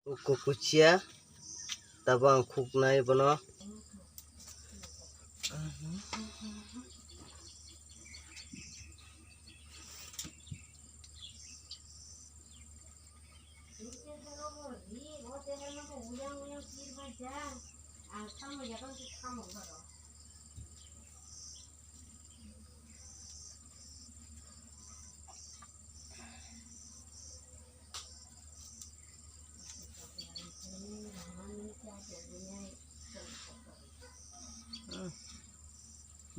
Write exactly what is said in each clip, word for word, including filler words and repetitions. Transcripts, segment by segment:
Kukuchia, tabuk ang khuknai bono.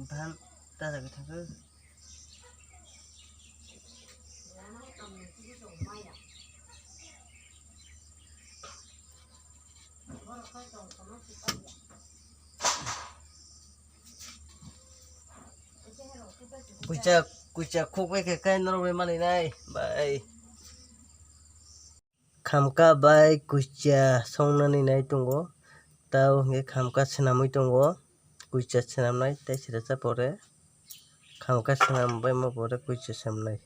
Bhal ta jagwi thangkhe. Kucha, kucha khuk bai khe kai norok bai manwi nai bai. Khamka bai kucha songnani nai tongo. Tao hwnkhe khamka swnamwi tongo. Kucha swnamnai tei sresa pore. Khamka swnam bai ma pore kucha swnamnai.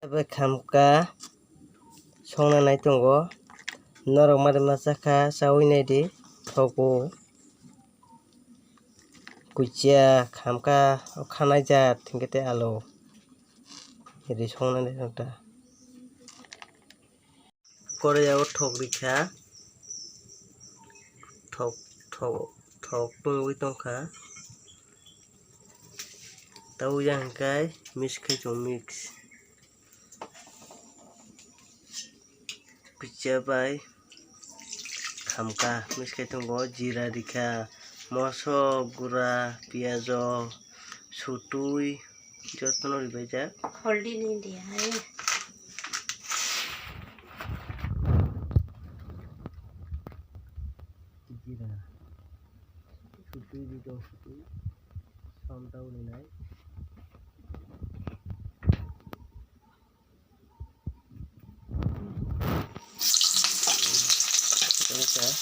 Abo khamka songna nai tongo. Norok mari masa kha chawi naidi thogo. Kuchia khamka o khanai jat hinkhe tei alo ri songna nai ta. Korea o thok rikha. Thok, thok, thok tungwi tongkha. Tei yang hwnkhe mix khai tongo, mix. Kucha bai khamka mix khai tongo, jira rikha, moso gura, piyajo, sutui, jotono ribaijak. Haldi ni dia hai. Jira. Sutui di dong sutui. Som tau ni nai. Tei tei.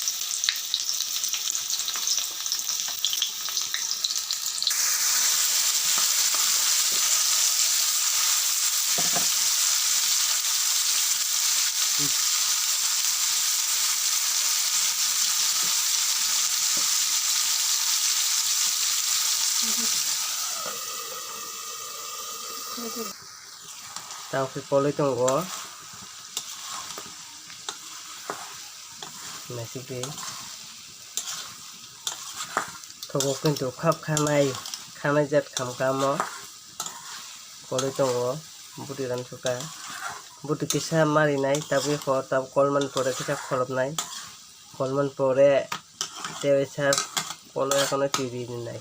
Tamo khe koloi tongo. Naisik di. Thogo kintu khap khanai, khanai jat khamkha omo. Koloi tongo, bwtwi ransukha. Bwtwi kisa marinai, tabuk kho, tabuk kolmani pore kisa kholopnai. Kolmani pore tei waisa koloi akono twi rinai.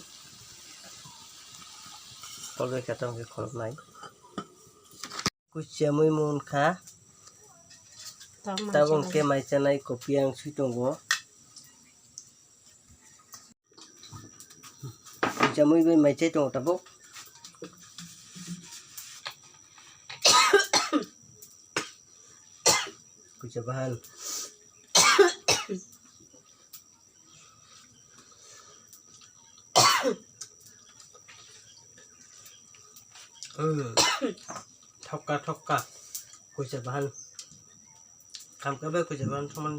Koloi khe tamo khe kholopnai. Kuchia mui munkha. Tabuk mai tabuk chanai. Khe mai chanai kopi ang sui tongo. Kuchia mui bai mai chai tongo tabuk. Kuchia bahan. Hmm. Thokka, thokka. Kuchia bahan. Khamka bai kuchia bahan soman.